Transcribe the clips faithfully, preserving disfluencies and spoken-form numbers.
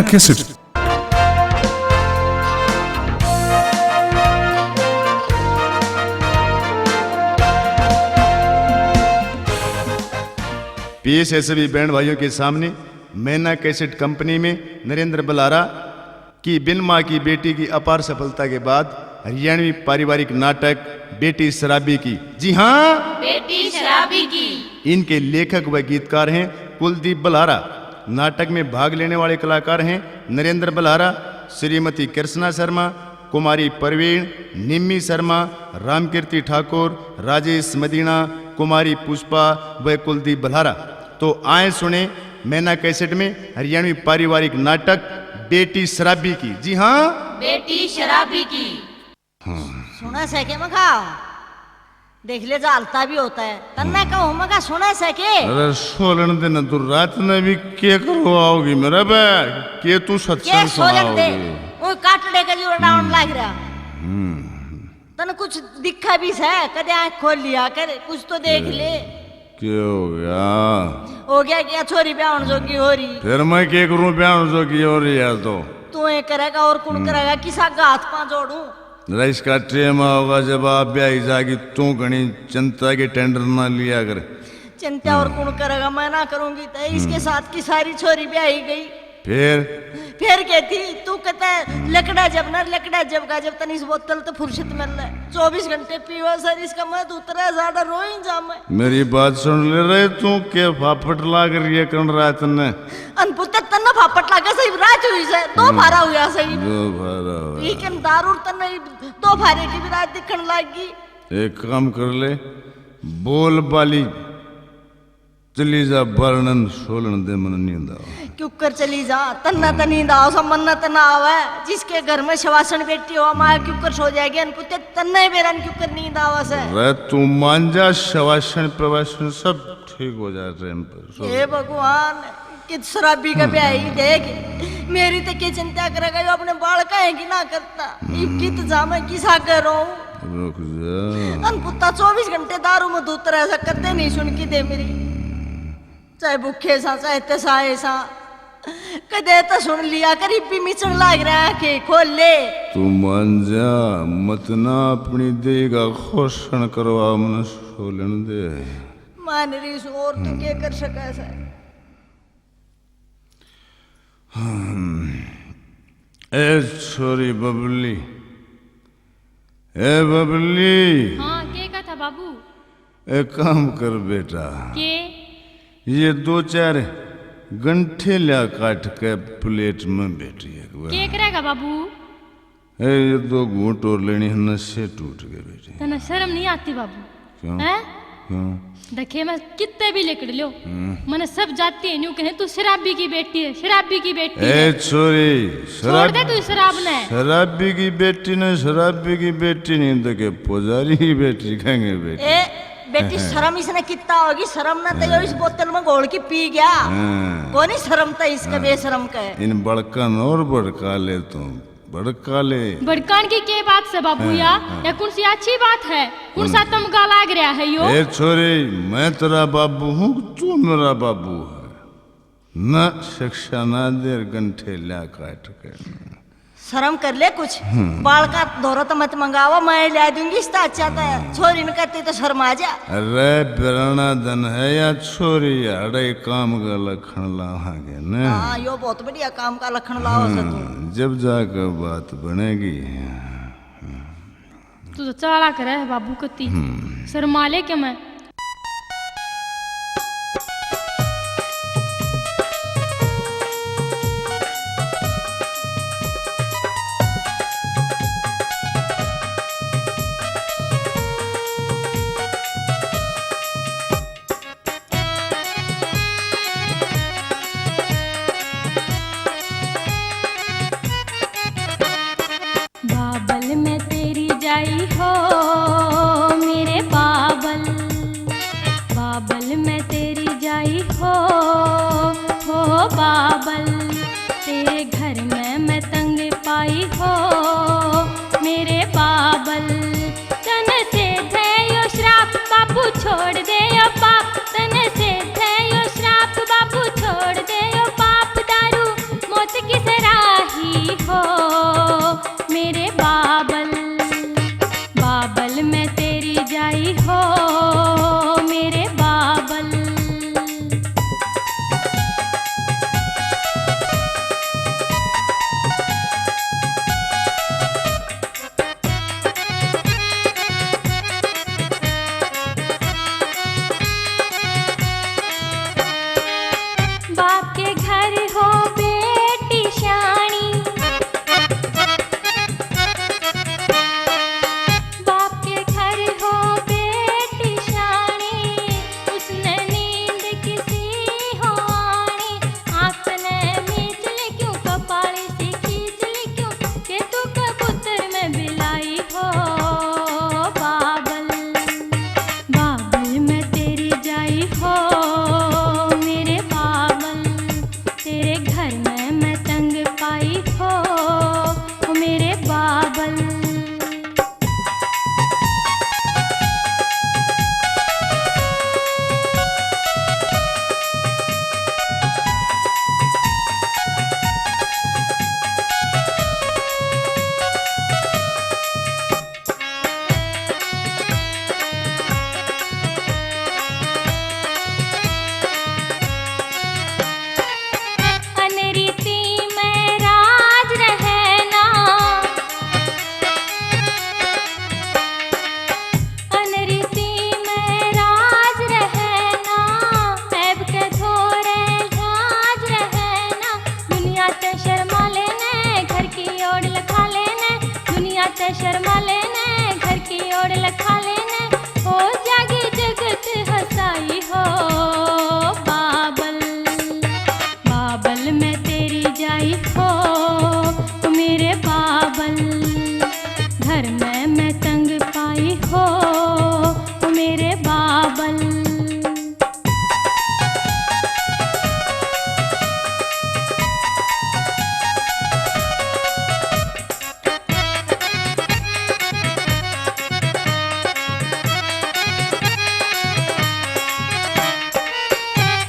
कैसेट। पेश है सभी बहन भाइयों के सामने मैना कैसेट कंपनी में नरेंद्र बल्हारा की बिन माँ की बेटी की अपार सफलता के बाद हरियाणवी पारिवारिक नाटक बेटी शराबी की, जी हाँ, बेटी शराबी की। इनके लेखक व गीतकार हैं कुलदीप बल्हारा। नाटक में भाग लेने वाले कलाकार हैं नरेंद्र बल्हारा, श्रीमती कृष्णा शर्मा, कुमारी परवीन, निम्मी शर्मा, रामकीर्ति ठाकुर, राजेश मदीना, कुमारी पुष्पा व कुलदीप बल्हारा। तो आए सुने मैना कैसेट में हरियाणवी पारिवारिक नाटक बेटी शराबी की। जी हाँ, बेटी शराबी की। हाँ। सुना सै के मखा? देख ले, जालता भी होता है। तन्ने हम्म। कहूँ मखा, सुना सै के? अरे सोलन दिन तू रात ने भी के करो आओगी मेरा बे? के तू के सत्संग सोलन दे? सुनाओगी? वो काटड़े का जो डाउन हम्म। लाग रहा। हम्म। तने कुछ दिखा भी सै? कदे आँख खोल लिया कर, कुछ तो देख के, ले। के हो गया? हो गया क्या? छोरी ब्याहण जोगी हो रही। फिर मैं के करूं, ब्याहण जोगी हो रही है तो? तू ये करेगा और कौन हम्म। करेगा? किसा का हाथ पांव जोड़ूं? जरा इसका टेम होगा जब आप ब्याही जागी, तू घणी चिंता की टेंडर ना लिया कर। चिंता और हम्म। कौन करेगा? मैं ना करूंगी तो इसके हम्म। साथ की सारी छोरी ब्याही गई। फिर? फिर कहती, तू कहता है, लकड़ा जब ना, लकड़ा जब का, जब तनी इस बोतल तो फुर्सत मिल ले। चौबीस घंटे पीवा सर, इसका मत उतरा, ज्यादा रोई जा मैं। मेरी बात सुन ले रे, तू के फाफट लाग रही है कण रात ने? अनपुता तन्ने फाफट लागे सही, रात हुई से, दो हम्म। फारा हुआ सही। दो फारा हुआ। ठीक है, दारू तन्ने दो फारे की भी रात दिखण लाग गई। एक काम कर ले, बोल बाली चली जा, बारणन सोलन दे, मन नींद आवा। क्यूकर चली जा, तन्ना त नींद आवा सा, मन्ना त ना आवे। जिसके घर में शवासन बेटी हो, माँ क्यूकर सो जाएगी, अनपुते तन्ने बेरन क्यूकर नींद आवा से। रे तू मान जा, शवासन प्रवासन सब ठीक हो जाए टाइम पर। सो हे भगवान, कित शराबी का ब्याह ही देख। मेरी तो के चिंता करेगा, यो अपने बालका है कि ना करता। इब कित जामे, किसा करो। रुक जा। अनपुता चौबीस घंटे दारू में धुत रह सकते, नहीं सुन की दे मेरी। चाहे भूखे सा, चाहे तसाए सा, कदे तो सुन लिया कर, इब भी मिचन लाग रहा है, आंखें खोल ले। तू मान जा, मत ना अपनी देह का खोषण करवा, मन सोलन दे। मान रही सू, और तू के कर सका सै? हम्म। ए छोरी बबली, ए बबली। हाँ, के का था बाबू? एक काम कर बेटा। के? ये दो चार गंठे ल्या काट के प्लेट में बैठी एक बार। के करेगा बाबू? ए, ये दो घूंट और लेनी है, नशे टूट गए बेटी। तन्ने शर्म नहीं आती बाबू? क्यों? हैं? क्यों? देखे, मैं कितने भी लेकर लो, हम्म। मने सब जाती है, न्यू कहे, "तू शराबी की बेटी है, शराबी की बेटी ए, है।" छोरी, छोड़ दे शराब-, तू शराब ने। शराबी की बेटी ने, शराबी की बेटी नहीं, देखे, पुजारी की बेटी कहेंगे बेटी। ए, बेटी, शर्म इसने कितना होगी, शर्म ना तो यो इस बोतल में घोल के पी गया। हाँ। कोनी शर्म तो इसका, हाँ। बेशर्म का है। इन बड़कन और भड़का ले तू। भड़का ले। भड़कान की के बात से बाबू? हाँ, या, हाँ। या कौन सी अच्छी बात है? कौन सा तमगा लाग रहा है यो? ए छोरी, मैं तेरा बाबू हूँ, तू मेरा बाबू है। ना शिक्षा ना दे, गंठे ल्या काट के। शर्म कर ले कुछ। हम्म। बालका धोरा तो मत मंगावा, मैं ला दूंगी इसका अच्छा तो। हम्म। छोरी ने कहते तो शर्मा जा। अरे बिराना धन है या छोरी, अड़े काम का लखण लावांगे ने। हाँ, यो बहुत बढ़िया काम का लखण लाओ से तू। हाँ, जब जाकर बात बनेगी। तू तो चाला करे है बाबू कती। हम्म। शर्मा ले के मैं। बाबल मैं तेरी जाई हो मेरे बाबल, बाबल मैं तेरी जाई हो, हो बाबल, तेरे घर में मैं तंग पाई हो मेरे बाबल। तन से थे यो श्राप बाबू छोड़ दे यो पाप, तन से थे यो श्राप बाबू छोड़ दे यो पाप। दारू मौत किसे घर में मैं तंग पाई हो, ओ मेरे बाबल।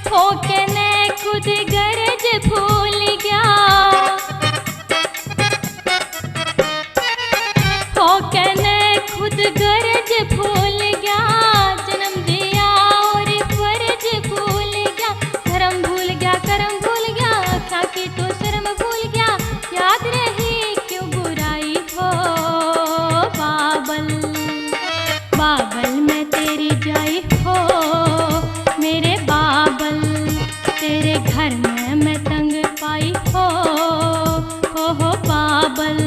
होके ने खुद गरज भूल गया, होके ने खुद गरज भूल गया, जन्म दिया और फर्ज भूल गया, धर्म भूल गया, कर्म भूल गया, आँख्या की तो शर्म भूल गया, याद रही क्यों बुराई हो बाबल। बाबल मैं तेरी जाई हो, मेरे बाबल, तेरे घर में मैं तंग पाई हो, हो, हो बाबल।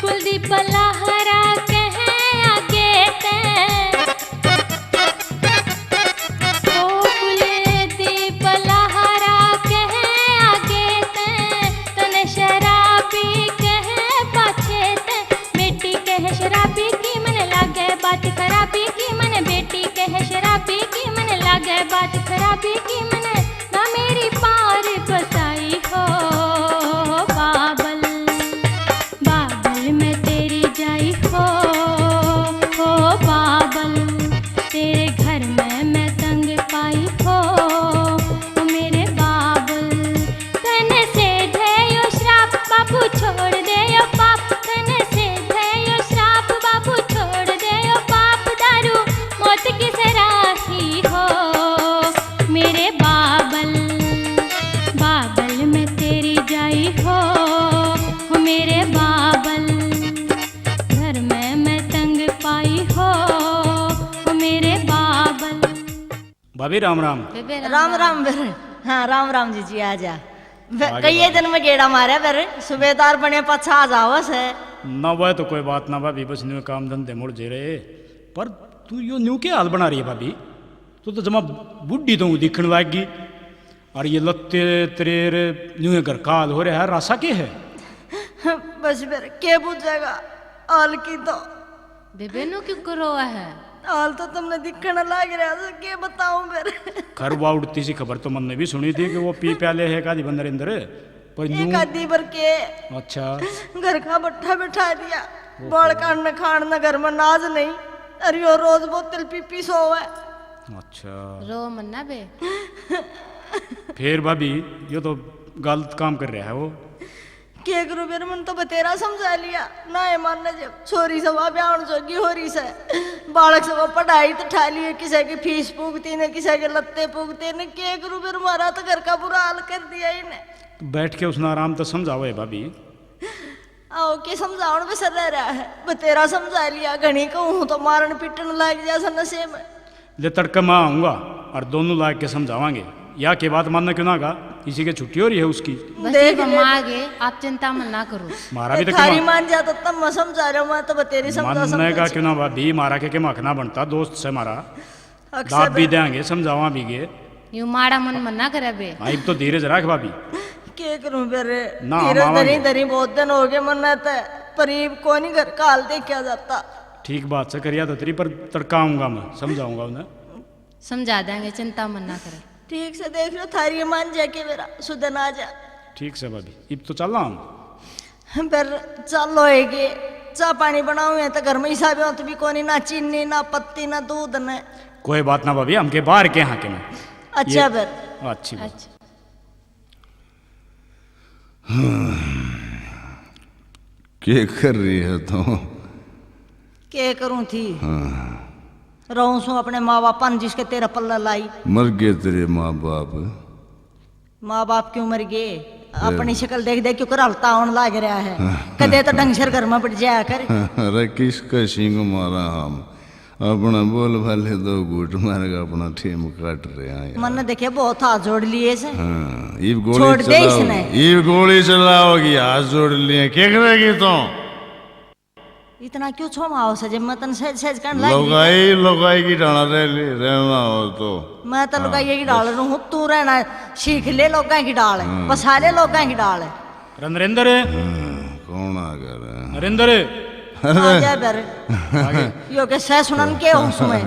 कुलदीप लहरा कहे आगे ते, ओ कुलदीप लहरा कहे आगे ते, तने शराबी कहे पाछे ते। बेटी कहे शराबी की मन लागे बात खराबी की, मन बेटी कहे शराबी की मन लागे बात खराबी की, मन ना मेरी पार बताई हो बाबल। बाबल मैं तेरी जाई हो, हो बाबल, तेरे घर में मैं तंग पाई हो, ओ मेरे बाबल। तने से दे यो श्राप बाबू छोड़ दे यो पाप, तने से दे यो श्राप बाबू छोड़ दे यो पाप, दारू मौत की सराही हो मेरे बाबल। बाबल मैं तेरी जाई हो, हो मेरे बाबल। घर में मैं तंग पाई हो, हो मेरे बाबल। भाभी राम राम। बेबे राम राम राम। राम बेर। हाँ, राम राम जी जी, आ जा। बे-, आ गए कई भाभी। दिन में गेड़ा मारा बेर, सूबेदार बने पाछा आ जाओ से। ना, वह तो कोई बात ना भाभी, बस न्यू काम धंधे मुड़ जे रहे। पर तू यो न्यू के हाल बना रही है भाभी? तू तो जमा बूढ़ी तो दिखने लाग गई। और ये लत्ते तरेर न्यू घर का हाल हो रहा है, रासा के है? बस बेर के बुझेगा हाल की तो। बेबे न्यू क्यों करो है? हाल तो तुमने दिखने लाग रहा है, के बताऊं बेर। खर वा उड़ती सी खबर तो मन्ने भी सुनी थी कि वो पी प्याले है कादी बंदर इंदर, पर एक न्यू आधी बर के। अच्छा। घर का बट्ठा बैठा दिया, ओहो। बालकान ने खान न घर में नाज नहीं, अरे यो रोज बोतल पी पी सोवे। अच्छा। रो मन्ना बे। फिर भाभी, यो तो गलत काम कर रहा है वो। के करूं बेर, मन तो बतेरा समझा लिया, ना ये मानने जब छोरी से वा ब्याहण जोगी हो रही से, बालक से वा पढ़ाई तो ठा लिए, किसी की फीस पूगती ने, किसी के लत्ते पूगते ने, के करूं बेर, मारा तो घर का बुरा हाल कर दिया इन्हें। तो बैठ के उसने आराम तो समझाओ है भाभी। आओ, के समझावण में सर रह रहा है, बतेरा समझा लिया, घणी कहूं तो मारण पीटण लाग जा सन नशे में। ले तड़के मैं आऊंगा और दोनों लाग के समझावांगे। या के बात मानना क्यों ना गा, इसी के छुट्टी हो रही है उसकी। बस देख ये ले। माँ आगे, आप चिंता मत ना करो। मारा भी तो थारी कमा- मान जा तो तब मैं समझा रहा हूँ, मैं तो बतेरी समझा मानने समझा का छी। क्यों ना भाभी, मारा के, के मखना बनता, दोस्त से मारा। अक्सर दाब भी देंगे, समझावा भी गे। यूं माड़ा मन मना करे बे। हाँ, इब तो धीरज रख भाभी। के करूं बेरे? ना, धीरज हम धरी आवांगे। धरी बहुत दिन हो गए मन्ने ते, पर इब कोनी घर का हाल देखा जाता। ठीक बात से करिया तो तेरी, पर तड़का आऊंगा मैं, समझाऊंगा उन्हें। समझा देंगे, चिंता मन ना करे। ठीक से देख लो, थारी मान जा के बेरा सुधन आ जा। ठीक से भाभी, इब तो चलना हम। पर चलो है के, चाह पानी बनाओ है तो घर में हिसाब होत भी कोनी, ना चीनी, ना पत्ती, ना दूध, ना। कोई बात ना भाभी, हम के बाहर के यहाँ के में। अच्छा ये फिर। अच्छी बात। अच्छा। के कर रही है तू? के करूं थी? हाँ। रहूं सू अपने माँ बापा ने जिसके तेरे पल्ले लाई। मर गए तेरे माँ बाप? माँ बाप क्यों मर गए? फिर? अपनी शक्ल देख देख क्यों कर हलता होने लाग रहा है? कदे तो ढंग से घर में बैठ जाया कर। अरे किसका सिंग मारा हम? अपना बोल भाले दो घूट मार के अपना टेम काट रहे हैं यार। मन देखे बहुत हाथ जोड़ लिए से। हाँ, इब गोली छोड़ दे चलाओगी, इसने। इब गोली चलाओगी, हाथ जोड़ लिए, क्या करेगी तू? इतना क्यों छोमाओ से जब मैं तन सहज सहज कहने लगी? लुगाई, लुगाई की ढाला रह ले, रहना हो तो। मैं तो लुगाई की ढाल रहूं हूँ, तू रहना सीख ले, लोगां की ढाल बसा ले, लोगां की ढाल। अरे नरेंद्र। हाँ, कौन आ गया रे? नरेंद्र। आ गया बेर। यो के सह सुनन के हो सुने।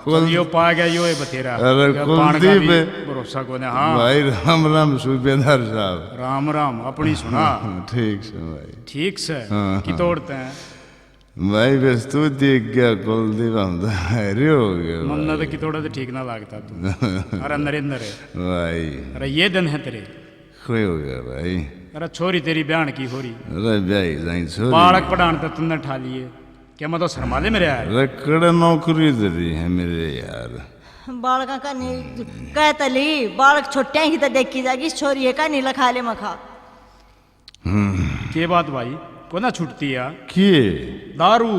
चल, यो पा गया, यो है बतेरा। अरे कुलदीप, भरोसा कोने। हाँ भाई, राम राम सूबेदार साहब। राम राम। अपनी सुना। ठीक से भाई। ठीक से। हाँ, की तोड़ते हैं भाई, बस तू देख गया कुलदीप, हम तो हैरे हो गए। मन्ना तो कितोड़ा तो ठीक ना लगता तू। अरे नरेंद्र भाई। अरे ये दिन है तेरे। कोई हो गया भाई। अरे छोरी तेरी ब्याह की हो रही। अरे ब्याह जाई छोरी। बालक पढ़ान तो तुमने ठा लिए। क्या मैं तो शर्माले मेरे यार? अरे कड़े नौकरी दे रही है मेरे यार। बालका का नहीं कहता ली, बालक छोटे ही तो देखी जाएगी, इस छोरी का नहीं लखा ले मखा। के बात भाई, कोना छुटती है? के? दारू।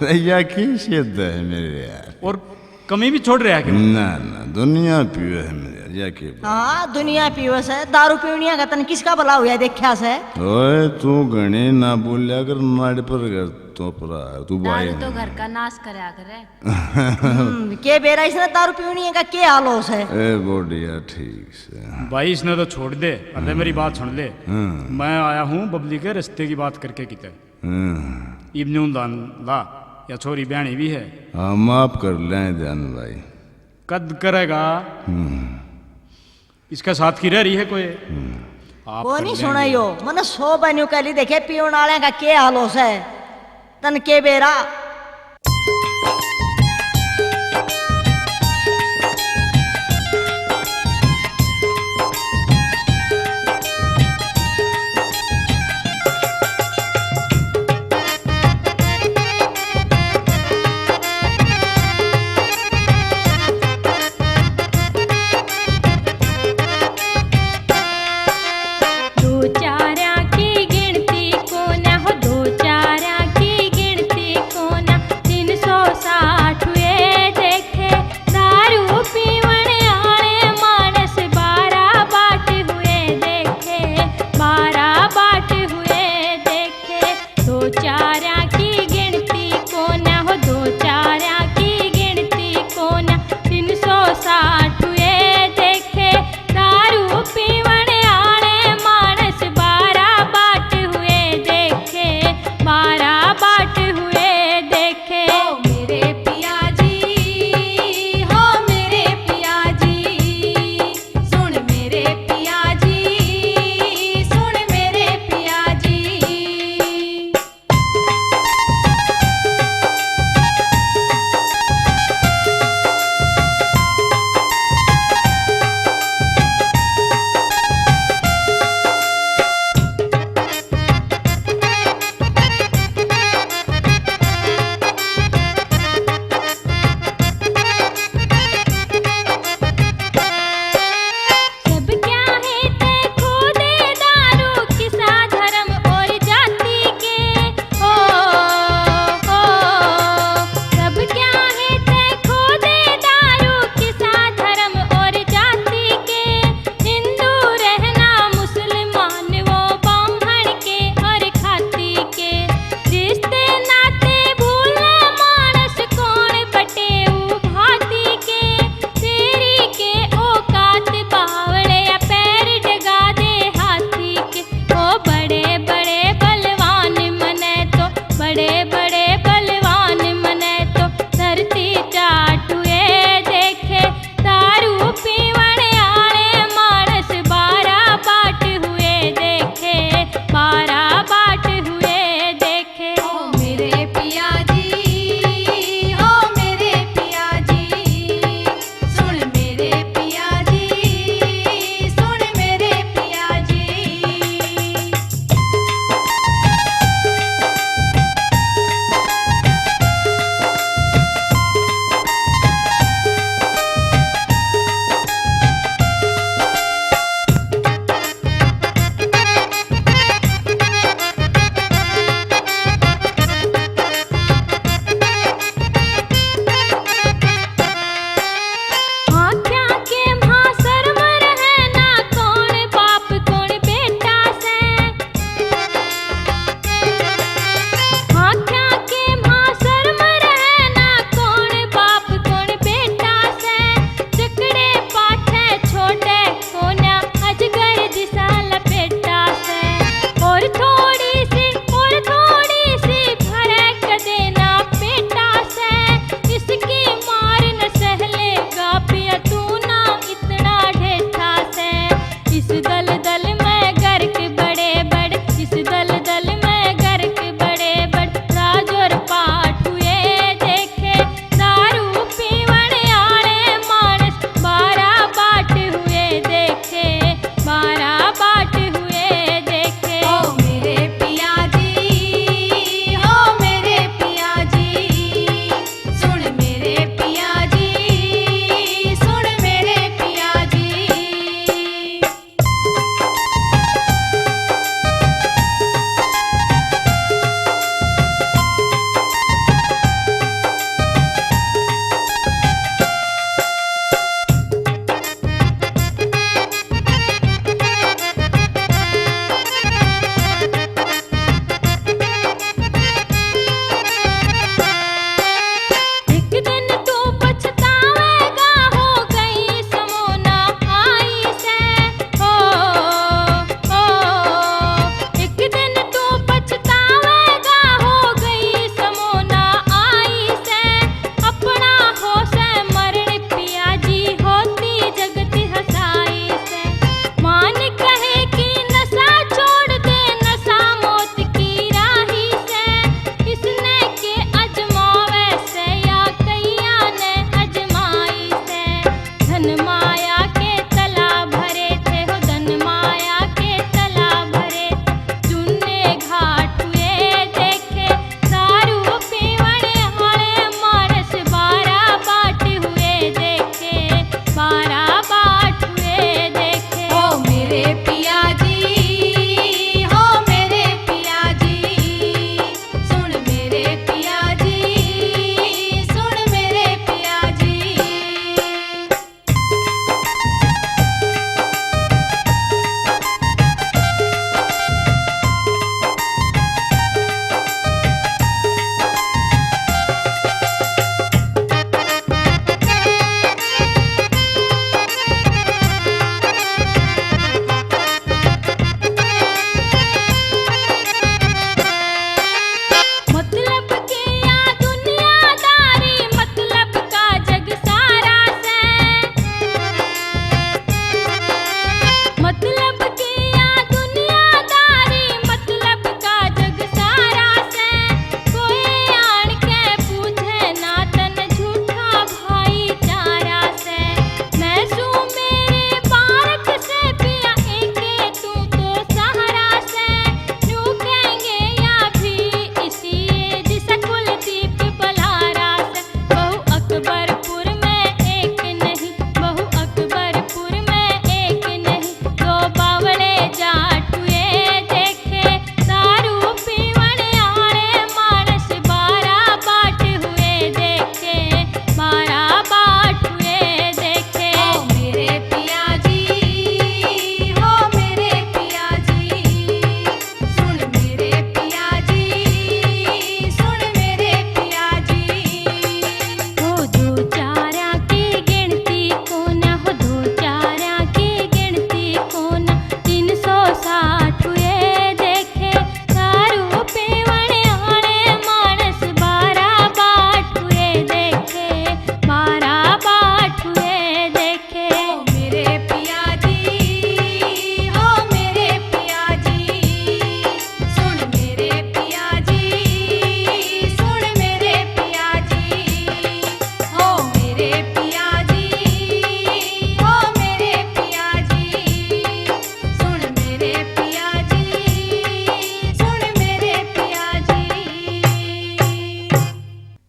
या की सिद्ध है मेरे यार? और कमी भी छोड़ रहा है कि नहीं? ना, ना, दुनिया पीवे है मेरे यार, या के बात? हाँ, दुनिया पीवे से, दारू पीवनिया का तन किसका भला हुआ देखा से? ओए, तू घणी ना बोल्या कर, नाड़ पर कर तो परा, तू भाई दारू तो घर का नाश करया करे। हम्म, के बेरा इसने दारू पीवनी है का के हाल हो से? ए बोडिया, ठीक से। भाई इसने तो छोड़ दे, अरे मेरी बात सुन ले। हाँ। मैं आया हूँ बबली के रिश्ते की बात करके किते। हाँ। इब न्यू दान ला, या छोरी ब्याहनी भी है। हाँ, माफ कर ले ध्यान भाई। कद करेगा? हम्म। इसके साथ की रह रही है कोई? आप कोनी सुना यो, मने सौ बार न्यू कह ली, देखे पीवण आले का के हाल हो से, तन के बेरा।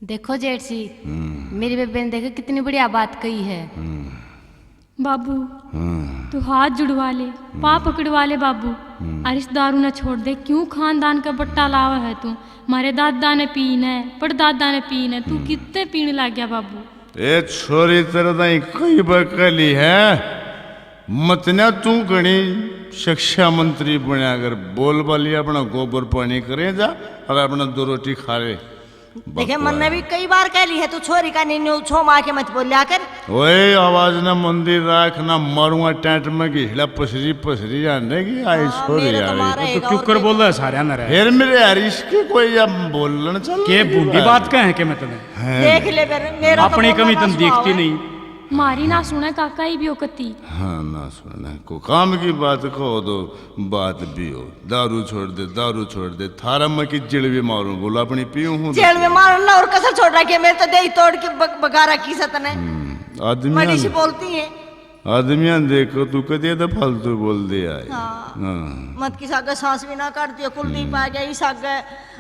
देखो जेठ जी, हम्म। मेरी बेबे ने देखे कितनी बढ़िया बात कही है। हम्म। बाबू, हम्म। तू हाथ जुड़वा ले, पाँव हम्म। पकड़वा ले बाबू। हम्म। और इस दारू ने छोड़ दे, क्यों खानदान का बट्टा लावा है तू? मारे दादा ने पीना है, परदादा ने पीना है, तू हम्म। कितने पीने लग गया बाबू? ए छोरी, तेरे ताई कई बार कह ली है, मत ना तू घणी शिक्षा मंत्री बनया कर, बोल बाली अपना गोबर पानी करे जा और अपना दो रोटी खा ले। देखे, मन ने भी कई बार कह ली है, तू छोरी का नी न्यू छो मार के मत बोल्या कर। ओए, आवाज ना मंदी राख, ना मारूंगा टेंट में की हिला पसरी पसरी जाने की आई हाँ, छोरी मेरे तो आ रही। मारा तो है, क्यों और कर क्या? बोल रहा है सारे ना रे? फिर मेरे यार इसकी कोई अब बोलना चल के रही बूंदी बात। बात कह है के मैं तने? हैं। देख ले फिर, मेरा तो अपनी बोलना कमी ना तन सुनावे। दिखती नहीं। मारी ना सुने काका ही भी ओकती। हाँ, ना सुने। को काम की बात कहो तो बात भी हो। दारू छोड़ दे, दारू छोड़ दे। थारा मैं की जिलवी मारूं, बोला अपनी पीऊं हूँ। जेल में मारन ना और कसर छोड़ रखी है, मेरे तो देही तोड़ के बग-, बगा रखी सतने। हम्म, आदमी बड़ी सी बोलती है। आदमियां देखो तू कदे तो फालतू बोल दे आए। हाँ। हाँ। मत किसा का सांस भी ना काट दियो, कुलदीप हम्म। आ गया, इस आगे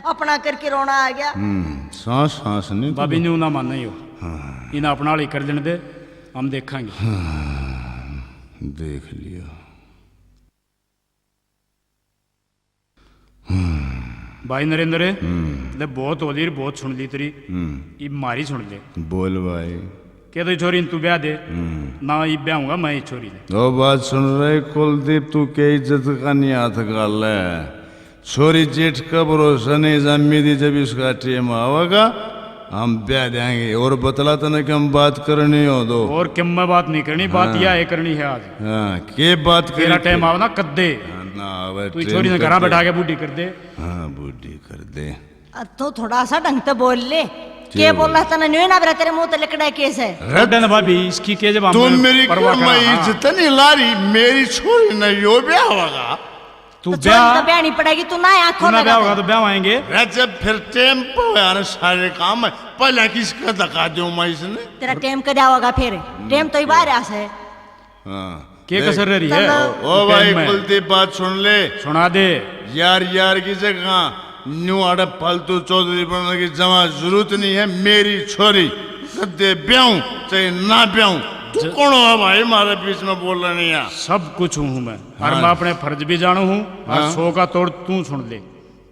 अपना करके रोना आ गया। हम्म, सांस, सांस नहीं भाभी तू। न्यू ना मानो यो। हाँ। इन्हें अपना हाल ही कर लेने दे, हम देखेंगे। हाँ, देख लिया। हम्म। भाई नरेंद्र, हम्म। ले बहुत हो ली, बहुत सुन ली तेरी, हम्म। इब मारी सुन ले। बोल भाई। कह दो छोरी ने तू ब्याह दे, हम्म। ना इब ब्याहूंगा मैं इस छोरी ने। ओ बात सुन रहे कुलदीप, तू के इज्जत का नहीं हाथ घाले। छोरी जेठ का भरोसा नहीं जामी दी, जब इसका टेम आवेगा हम ब्याह देंगे। और बतला तने कि हम बात करनी हो दो। और किम में बात नहीं करनी, बात हाँ। यह है करनी है आज। हाँ, के बात तेरा करी टेम थे? आवे ना कद्दे। हाँ, ना आवे तू टेम छोरी ने घरा कद्दे। बैठा के बूढ़ी कर दे। हाँ, बूढ़ी कर दे। अ, तो थोड़ा सा ढंग से बोल ले। के के बोला बोल? तने न्यू ना बरा तेरे मुंह ते लिकड़ा केस है। रद्दन भाभी, इसकी के जब तू हम मेरी परवाह कमा करा, हाँ। इज्जत नहीं ला रही, मेरी छोरी ने यो ब्याह होगा। तू तो छोरी ब्याह तो ब्याहनी पड़ेगी, तू ना आँख तू ना खोलेगा ब्याह होगा तो। तो ब्याह आएंगे। रे, जब फिर टेम पे होया ना सारे काम, पहले किसका धक्का दूं मैं इसने? तेरा टेम कदा होगा फिर? टेम तो ही बाहर आ से। हाँ। के देख। कसर रह रही है? चलो। ओ, ओ भाई, टेम में। कुलदीप, बात सुन ले। सुना दे। यार, यार की जगह न्यू आड़े फालतू चौधरी बनने की जमा जरूरत नहीं है। मेरी छोरी कदे ब्याहूं चाहे ना ब्याहूं, तू ज- कौन हो भाई, हमारे बीच में बोलने नहीं है? सब कुछ हूँ मैं। और हाँ। मैं अपने फर्ज भी जानू हूँ और हाँ। सौ का तोड़ तू सुन ले।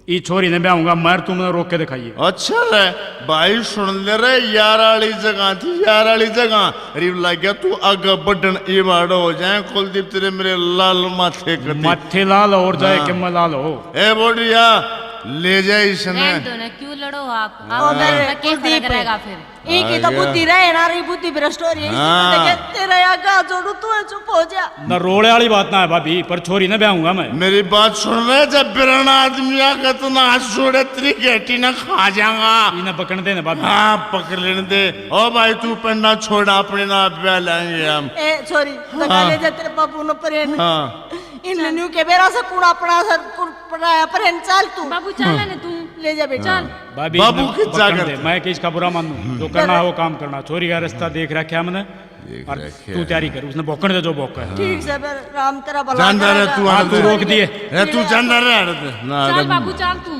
ई छोरी ने ब्याहूंगा, मैं तू मने रोक के दिखाइए। अच्छा रे भाई, सुन ले रे, यार आली जगह थी, यार आली जगह। अरे लग गया तू आगे बढ़न, इब आड़ो हो जाए कुलदीप, तेरे मेरे लाल माथे कती। माथे लाल और जाए हाँ। कि मैं लाल हो। ए बोडिया, ले जाए इसने। रहने दो ना, क्यों लड़ो आप? आप हाँ। और मैं के कुलदीप फर्क रहेगा फिर? इनकी तो आ गया। बुद्धि रहे ना री, बुद्धि भ्रष्ट हो रही है। हाँ। इसकी तो देखे, तेरा यहाँ का जोड़ू, तू है, चुप हो जा। ना रोले वाली बात ना है भाभी, पर छोरी ना ब्याहूंगा मैं। मेरी बात सुन रहे, जब बिराना आदमी आके तो ना हाथ जोड़े, तेरी घेटी ना खा जाऊंगा। इन्हें पकड़ दे ना भाभी। हाँ, पकड़ लेने दे। ओ भाई, तू पन्ना छोड़, अपने ना ब्याह लेंगे हम। ए, छोरी, लगा हाँ। ले जा तेरे बाबू ने परेन। हाँ। इन न्यू के बेरा से कुण अपना सर कुण पराया परेन, चल तू। बाबू, चल ना तू। ले जा बेटा। चल। भाभी, बाबू इन्हें की पकड़ जाकर दे, मैं किसका बुरा मानूं? जो करना है वो काम करना। छोरी का रास्ता देख रखा हमने। देख और रखे तू हैं। तैयारी कर, उसने भौंकण दे जो भौंक है। ठीक से, फिर राम तेरा भला जान दे रे करेगा। तू, हाँ, आड़ तू दे। रोक दिए। रे तू जान दे रे, आड़ दे। ना, चल आड़ दे। बाबू, चल तू।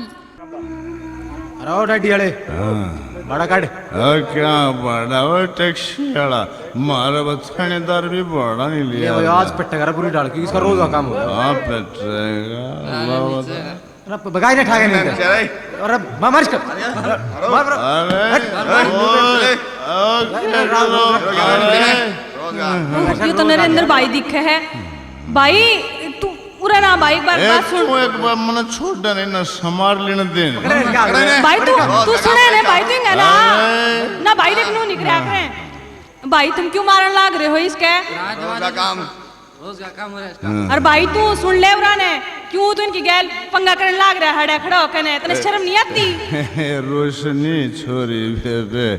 अरे ओ डैडी वाले, हाँ। भाड़ा काट। ओ क्या भाड़ा, ओ टैक्सी वाला, मारा बस थानेदार भी भाड़ा नहीं लिया। ये भाई, आज पिटेगा रे पूरी डाल, क्योंकि इसका रोज का काम हो गया। हाँ, पिटेगा, अल्लाह बता। अरे बगाई ने ठाके नहीं दे। अरे मार इसको। मार, मार। अरे, अरे, अरे, अरे, अरे। ये तो नरेंद्र भाई दिखे है। भाई, तू उरे ना भाई, एक बार ए, बात सुन। तू एक बार मने छोड़ दे, ना संभाल लेने दे। भाई, तू, तू सुने ने भाई, तू ना। अरे। ना भाई, देख, नू निकल रहा है। भाई, तुम क्यों मारन लाग रहे हो इसके? रोज का काम। रोज का काम हो रहा है इसका। हाँ। और भाई, तू सुन ले उरा ने, क्यों तू इनकी गैल पंगा करने लाग रहा है, हड़ा खड़ा होकर ने, तने शर्म नहीं आती? रोशनी छोरी बेबे,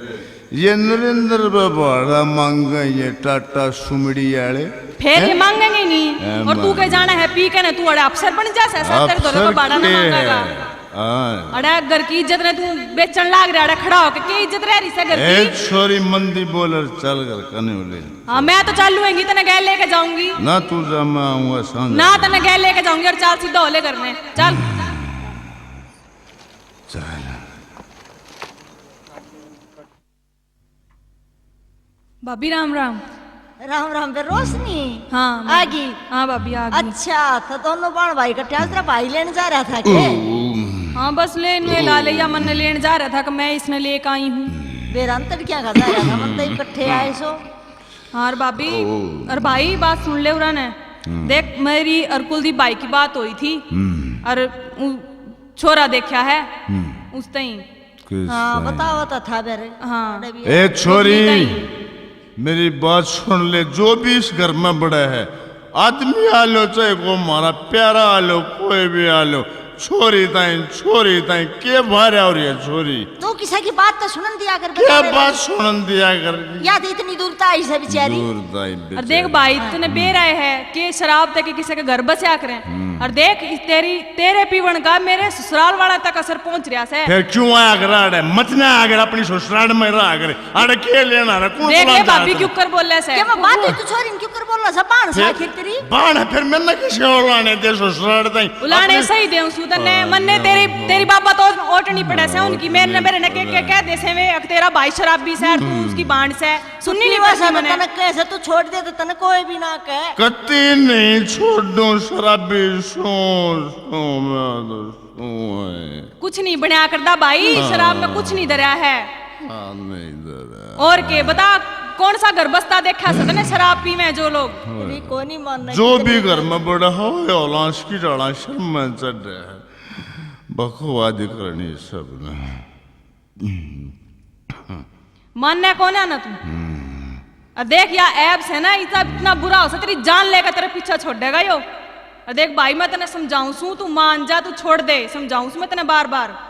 ये नरेंद्र पे भाड़ा मांगे, ये टाटा सुमड़ी आले। फिर ये हैं? मांगेंगे नहीं। हैं, और तू मांगेंगे। के जाना है, पी के ना तू अड़ा अफसर बन जा, ऐसा तेरे दोनों को भाड़ा ना मांगेगा। हाँ। अड़ा घर की इज्जत ने तू बेचन लाग रहा, अड़ा खड़ा होके, के इज्जत रह रही से घर की? ए छोरी मंदी बोलर, चल घर कने ले। हाँ, मैं तो चालू हैंगी, तने गैल लेके जाऊंगी। ना तू जा, मैं आऊंगा सांझ। ना तने गैल लेके जाऊंगी और चाल सीधा होले घर में। चल। चल। भाभी, राम राम। राम राम बे रोशनी। हाँ, मैं आ गई। हाँ भाभी, आ गई। अच्छा, तो दोनों बाण भाई इकट्ठे आज तेरा भाई लेने जा रहा था के? हाँ, बस लेन में ला लिया, मन्ने लेन जा रहा था कि मैं इसने लेके आई हूँ। बेरा तड़कियां का जा रहा था, मन तो इकट्ठे आए सो। हाँ, और भाभी, और भाई, बात सुन ले उरा ने। देख, मेरी और कुलदीप भाई की बात हुई थी, और उ-, छोरा देखा है उस ताई। हाँ, बतावा तो था बेरे। हाँ। ए छोरी, मेरी बात सुन ले, जो भी इस घर में बड़ा है, आदमी आ लो, चाहे वो हमारा प्यारा आ लो, कोई भी आ लो, छोरी ताई, छोरी ताई, के बाहर आ रही है छोरी? तू किसी की बात तो सुनन दिया कर, क्या बात सुनन दिया कर? याद इतनी दूर तो आई से बेचारी। दूर ताई और देख बेचारी। भाई, तूने बेरा है कि शराब तक किसी के घर बसया करें। और देख, इस तेरी, तेरे पीवन का मेरे ससुराल वाला तक असर पहुंच रहा से। फिर क्यों आया कर आड़े? मत ना आया कर, अपनी ससुराल में रहा कर। आड़े के लेना रे? कौन देख ले भाभी, क्यों कर बोले से? के मैं बात है तू छोरी ने क्यों कर बोला से? बाण से फिर आखिर तेरी बाण है, फिर मैंने किसे उलाने दे ससुराल ताई? उलाने अपने सही दे सू तन्ने, हाँ, मन्ने तेरी, तेरी बाबा तो ओटनी पड़े से उनकी। मेरे ने, मेरे ने के, के कह दे से वे, अक तेरा भाई शराबी से, तू उसकी बाण से। सुननी नहीं पड़ती मन्ने। तने कह से तू छोड़ दे तो तने कोई भी ना कहे। कत्ती नहीं छोड़ूं शराबी सू, सू मैं तो सू है। कुछ नहीं बनया करदा भाई, हाँ। शराब में कुछ नहीं धरया है। हाँ, नहीं धरया। और के बता, कौन सा घर बसता देखा से तने शराब पी में जो लोग? भी कोनी मानना जो भी घर में बड़ा हो, औलांस की डाला शर्म में चढ़ रहा है। बकवाद करनी सबने। मानना कौन है ना तू? और देख, या ऐब से ना इतना, इतना बुरा हो से, तेरी जान लेकर तेरे पीछे छोड़ेगा यो। और देख भाई, मैं तने समझाऊं सू, तू मान जा, तू छोड़ दे, समझाऊं सू मैं तने बार बार।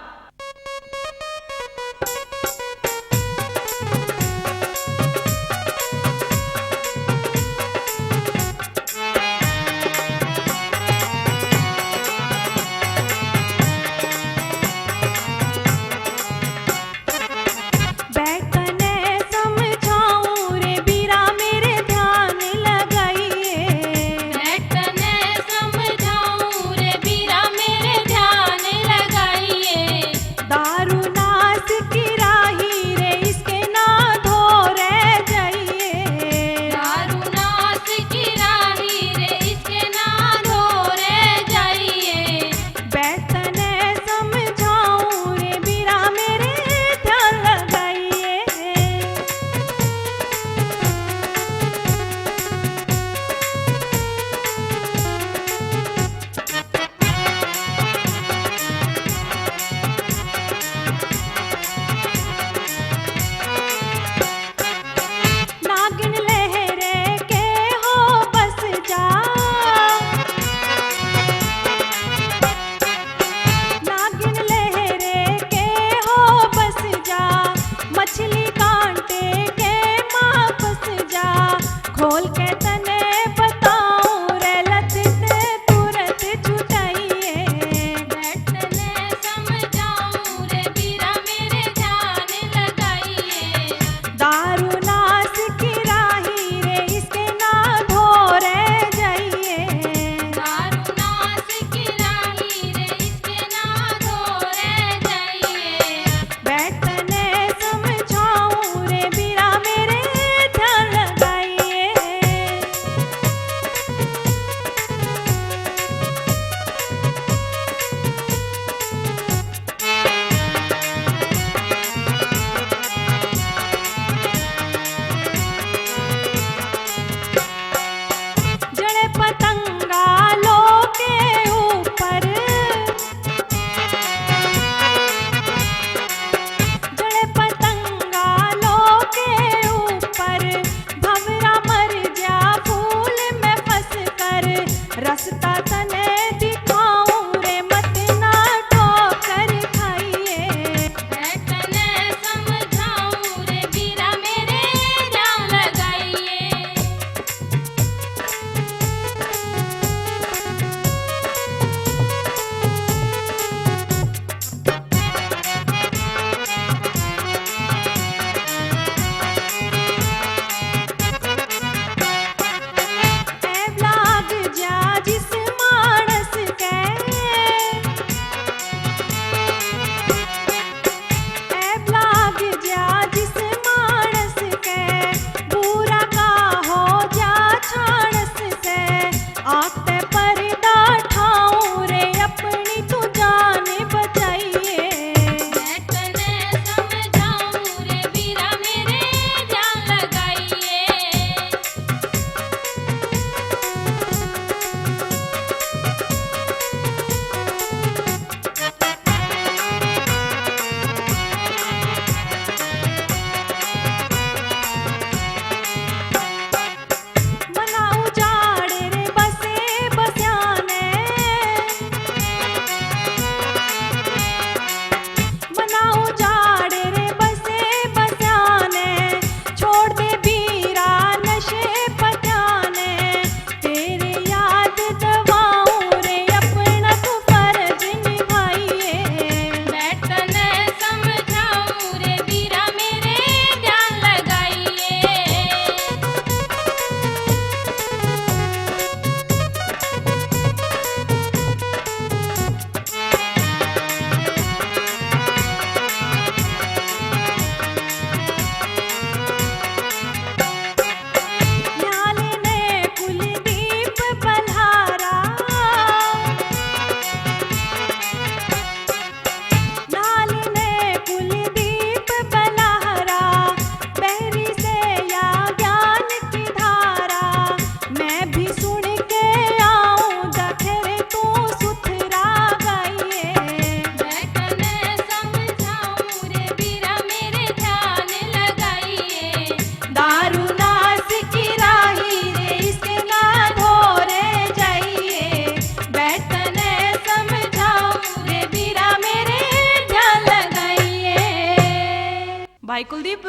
भाई कुलदीप,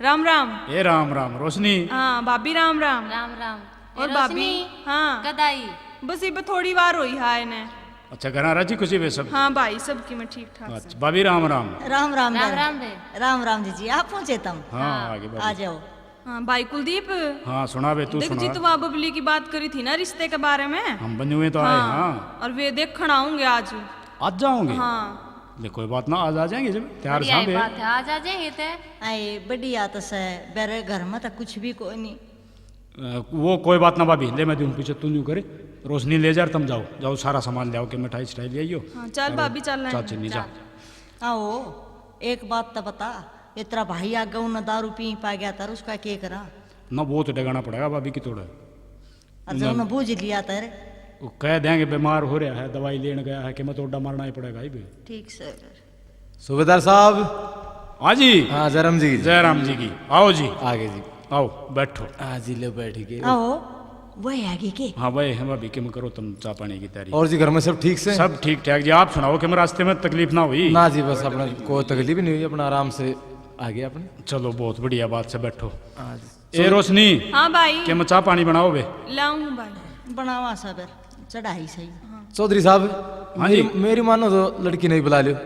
राम राम। ए राम राम रोशनी। हाँ भाभी, राम राम। राम राम। और ए भाभी? रोशनी, हाँ। कद आई? बस इब थोड़ी बार हुई है इन्हें। अच्छा, घर राजी खुशी वे सब? हाँ भाई, सबकी मैं ठीक ठाक। अच्छा भाभी, राम राम। राम राम राम राम बे। राम राम जीजी, आप पहुँचे तम? हाँ, हाँ। आगे भाभी। आ जाओ। हाँ भाई कुलदीप। हाँ सुना बे, तू देख सुना। जी, तू वहाँ बबली की बात करी थी ना रिश्ते के बारे में। हम बने हुए तो आए, हाँ। हाँ। और वे देखण आऊंगे आज। आज जाओगे? हाँ। ले कोई बात ना, आज आ जाएंगे जब तैयार बढ़िया ही बात है, आज आ जाएंगे ते। आए बढ़िया तो से, बेरे घर में तो कुछ भी कोई नहीं। अ, वो कोई बात ना भाभी, ले मैं दूँ पीछे, तू न्यू करे। रोशनी ले जा, तुम जाओ, जाओ सारा सामान ले आओ के मिठाई सिठाई ले आइयो। हाँ, चल अरे, भाभी, चल रहे हैं। चाची नहीं जा। चल। आओ, एक बात तो बता, ये तेरा भाई आगे उन्हें दारू पी पा गया था, उसका के करा? ना, वो तो डगाना पड़ेगा भाभी की तोड़े। अच्छा, उन्हें बूझ लिया था रे। वो कह देंगे बीमार हो रहा है, दवाई लेने गया है, कि मैं तो उड्डा मारना ही पड़ेगा ही बे। ठीक से फिर। सूबेदार साहब। हाँ जी। हाँ, जयराम जी की। जयराम जी की। आओ जी। आगे जी। आओ, बैठो। हाँ जी, ले बैठ गए। आओ, वह आ गए के? हाँ, वह है भाभी, किम करो तुम चाय पानी की तैयारी। और जी, घर में सब ठीक से? सब ठीक ठाक जी, आप सुनाओ, किम रास्ते में तकलीफ ना हुई? ना जी, बस अपना कोई तकलीफ नहीं हुई, अपना आराम से आ गए अपने। चलो, बहुत बढ़िया बात से, बैठो। हाँ जी। ए रोशनी। हाँ भाई। किम चाय पानी बनाओ बे। लाऊं भाई। बनावा सा फिर, चढ़ाई सही। चौधरी साहब, हाँ मेरी, जी। मेरी मानो तो लड़की नहीं बुला लियो।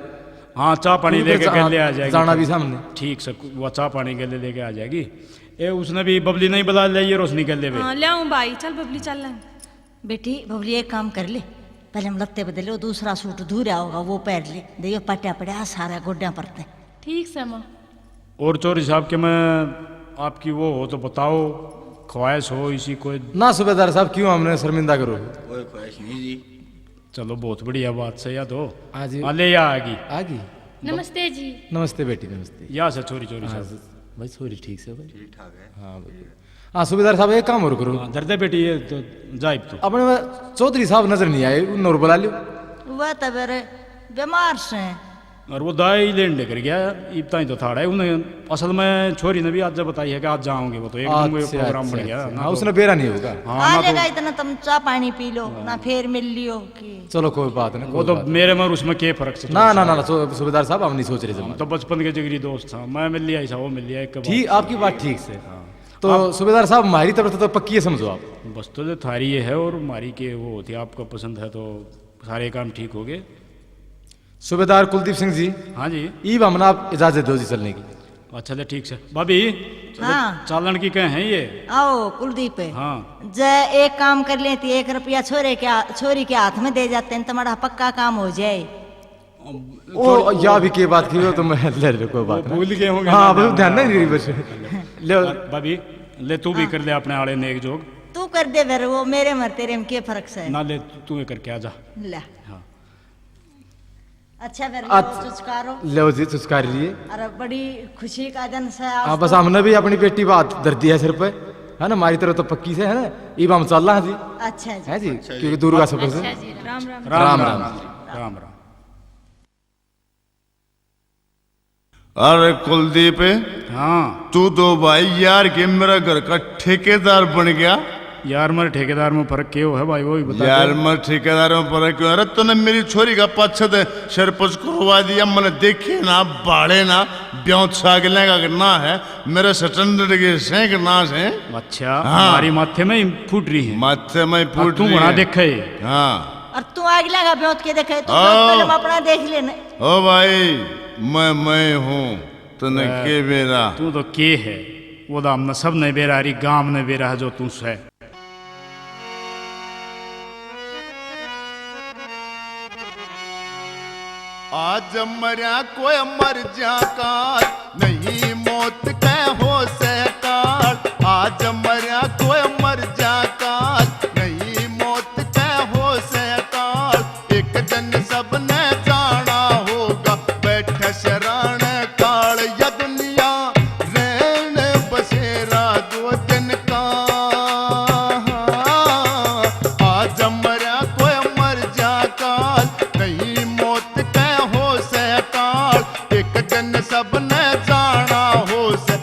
हाँ, चाय पानी लेके हाँ, गले आ जाएगी। जाना भी सामने। ठीक से, वो चाय पानी गले लेके आ जाएगी। ए, उसने भी बबली नहीं बुला ले, ये रोशनी गले पे। हाँ, ले आऊं भाई, चल बबली, चल ले। बेटी, बबली एक काम कर ले, पहले हम लत्ते बदले, वो दूसरा सूट धूरा होगा, वो पहन ले। देखियो, पाटिया पड़ा सारा गोड्या पर ते। ठीक से माँ। और चौधरी साहब के मैं आपकी वो हो तो बताओ, ख्वाहिश हो इसी कोई? ना सूबेदार साहब, क्यों हमने शर्मिंदा करो? कोई ख्वाहिश नहीं जी। चलो, बहुत बढ़िया बात से या तो। हाँ जी। हाँ, ले या आ गई। आ गई। नमस्ते जी। नमस्ते बेटी, नमस्ते। या से छोरी, छोरी हाँ, साहब। भाई छोरी ठीक से भाई। ठीक ठाक है। हाँ भाई। हाँ सूबेदार साहब, एक काम और करो। हाँ, दर्द है बेटी, ये तो जाइब तू। अपने चौधरी साहब नजर नहीं आए, उन और बुला लियो। वह तो बेरे बीमार से। और वो दवाई लेने लेकर गया, इब ताई तो थाड़ा है। उन्हें असल में छोरी ने भी आज बताई है कि आज जाओगे, वो तो एकदम वो अच्छा, प्रोग्राम बन अच्छा, गया अच्छा। ना। हाँ, तो उसने बेरा नहीं होगा। हाँ, आ ना तो लेगा, इतना तुम चाय पानी पी लो, ना फिर मिल लियो कि। चलो कोई बात नहीं, वो कोई तो बात नहीं। मेरे में और उसमें के फर्क से ना, ना, ना, ना, सू-, सूबेदार साहब, हम नहीं सोच रहे हम जमा। तो बचपन के जिगरी दोस्त था, मैं मिल लिया ऐसा, वो मिल लिया एक बात। ठीक, आपकी बात ठीक से। हाँ। तो अब सूबेदार साहब, हमारी तरफ से तो पक्की है, समझो आप। बस तो जो थारी ये है और हमारी के वो होती है, आपको पसंद है तो सारे काम ठीक हो गए। सूबेदार कुलदीप सिंह जी। हाँ जी। ईब हमने आप इजाजत दो जी चलने की। अच्छा, ले ठीक से। भाभी, हाँ। चालन की कह है ये? आओ, कुलदीप है। हाँ। जय एक काम कर लेती, एक रुपया छोरे के, छोरी के हाथ में दे जाते हैं, तुम्हारा पक्का काम हो जाए। अब ओ, छोरी या भी के बात की हो तो मैं ले ले, कोई बात वो नहीं। भूल गए होंगे हाँ, ना, बस ध्यान ना। नहीं रही बस। ले। भाभी, ले तू भी हाँ। कर ले अपने आले नेक जोग। तू कर दे फिर, वो मेरे मर तेरे में के फर्क से? ना ले, तू ही करके आ जा। ले। हाँ। अच्छा, फिर लो, चुचकारो। लो जी, चुचकार लिए। अरे, बड़ी खुशी का दिन से आज हाँ, बस तो। हमने भी अपनी बेटी बात धर दी है सिर पे, है ना? हमारी तरफ तो पक्की से, है ना? इब हम चल रहा जी। अच्छा जी। है जी? अच्छा जी। क्योंकि दूर का सफर से। अच्छा जी। राम राम। राम राम। राम राम। अरे कुलदीप, हाँ। तू तो भाई यार के मेरा घर का ठेकेदार बन गया। यार, मेरे ठेकेदार में फर्क क्यों है भाई, वो भी बता यार, दे। मेरे ठेकेदार में फर्क क्यों? अरे, तूने मेरी छोरी का पाछे ते सिर पुछ करवा दिया, मैंने देखे ना, भाले ना, ब्योंत साग लेगा कि ना है, मेरे स्टैंडर्ड के सेंक ना से। अच्छा, हाँ। हमारी माथे में ही फूट रही है। माथे में ही अब फूट तू रही बना है। देखे। हाँ। और तू आग लगा ब्योंत के देखे, तू ओ। ब्योंत पहले अपना देख लेने। ओ भाई, मैं, मैं हूँ, तने ए, के बेरा? तू तो के है? वो तो हमने सब ने बेरा, हरी गाम ने बेरा है जो तू से। आज मरया कोई मर जा काल, नहीं मौत के हो से काल। आज मरया कोई मर जा काल, नहीं मौत के हो से काल। एक दिन सबने जाना होगा, बैठे शरण काल। या दुनिया रहन बसेरा दो दिन का। आज मरया कोई मर जा काल, नहीं मौत के हो से काल। एक दिन सबने जाना हो से।